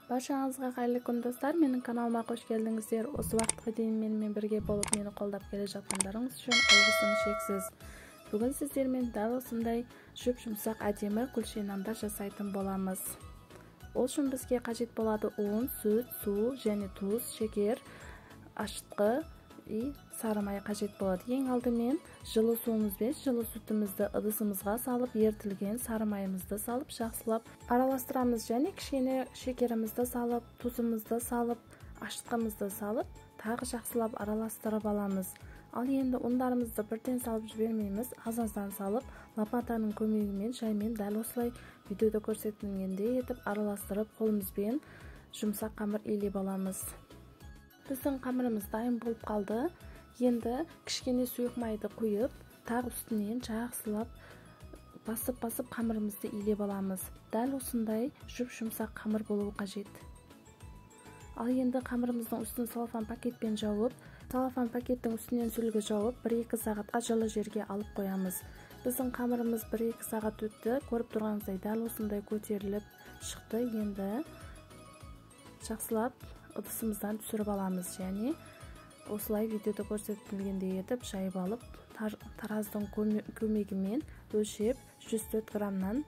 Баршаңызға қайырлы күн достар, менің каналыма қош келдіңіздер. Осы уақытқа дейін менімен бірге болып, мені қолдап келе жатқандарыңыз үшін алғысым шексіз. Бүгін сіздермен дәл осындай жұп-жұмсақ әдемі күлше нандар жасайтын боламыз. Ол үшін бізге қажет болады ұн, сүт, су және тұз, шекер, ашытқы и сары май қажет болады. Ең алдымен жылы суымызбен жылы сүтімізді ыдысымызға салып, ерітілген сары майымызды салып, жақсылап араластырамыз және кішкене шекерімізді салып, тұзымызды салып, ашытқымызды салып, тағы жақсылап араластырып аламыз. Ал енді ұндарымызды бірден салып жібермейміз, аз-аздан салып, лопатаның көмегімен жаймен дәл осылай видеода көрсетілгендей етіп араластырып, қолымызбен жұмсақ қамыр илеп аламыз. Біздің қамырымыз дайын болып қалды. Енді кішкене сұйық майды құйып, тағы үстінен жақсылап басып-басып қамырымызды илеп аламыз. Дәл осындай жұп-жұмсақ қамыр болуы қажет. Ал енді қамырымыздың үстін целлофан пакетпен жауып, целлофан пакеттің үстінен сүлгі жауып, 1-2 сағатқа жылы жерге алып қоямыз. Біздің қамырымыз 1-2 сағат өтті. Көріп тұрғаныңыздай дәл осындай көтеріліп шықты. Енді жақсылап ыдысымыздан түсіріп аламыз және осылай видеода көрсетілгендей етіп жайып алып, тараздың көмегімен өлшеп 104 граммнан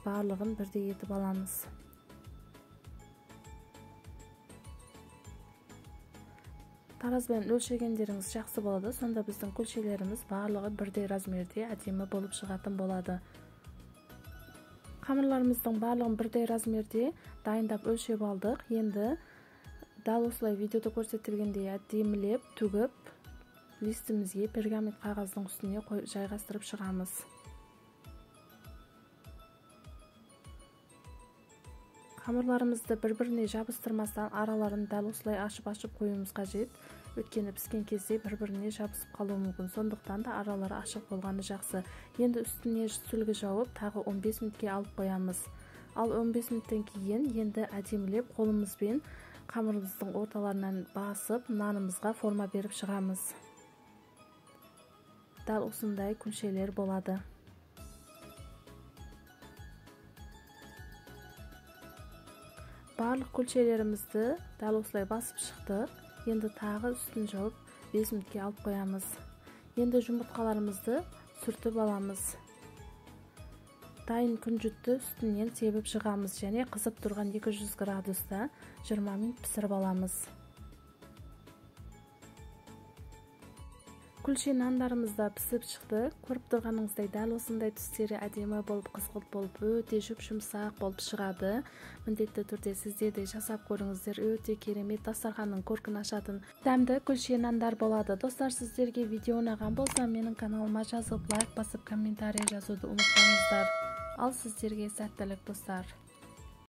барлығын бірдей етіп аламыз. Таразбен өлшегендеріңіз жақсы болады, сонда біздің күлшелеріміз барлығы бірдей размерде әдемі болып шығатын болады. Қамырларымыздың барлығын бірдей размерде дайындап өлшеп алдық. Енді дәл осылай видеода көрсетілгендей әдемілеп төгіп, листімізге пергамент қағаздың үстіне қойып жайғастырып шығамыз. Қамырларымызды бір-біріне жабыстырмастан араларын дәл осылай ашып-ашып қоюымыз қажет. Өйткені піскен кезде бір-біріне жабысып қалуы мүмкін. Сондықтан да аралары ашық болғаны жақсы. Енді үстіне сүлгі жауып, тағы 15 минутке алып қоямыз. Ал 15 минуттен кейін енді әдемілеп қолымызбен қамырымыздың орталарынан басып, нанымызға форма беріп шығамыз. Дәл осындай күлшелер болады. Барлық күлшелерімізді дәл осылай басып шықтық. Енді тағы үстін жауып 5 минутке алып қоямыз. Енді жұмыртқаларымызды сүртіп аламыз. Дайын күнжітті үстінен себіп шығамыз және қызып тұрған 200 градуста 20 минут пісіріп аламыз. Күлше нандарымыз да пісіп шықты. Көріп тұрғаныңыздай дәл осындай түстері әдемі болып, қызғылт болып, өте жұп-жұмсақ болып шығады. Міндетті түрде сіздер де жасап көріңіздер. Өте керемет дастарханның көркін ашатын дәмді күлше нандар болады. Достар, сіздерге видео ұнаған болса, менің каналыма жазып, лайк басып, комментарий жазуды ұмытпаңыздар. Ал сіздерге сәттілік, достар.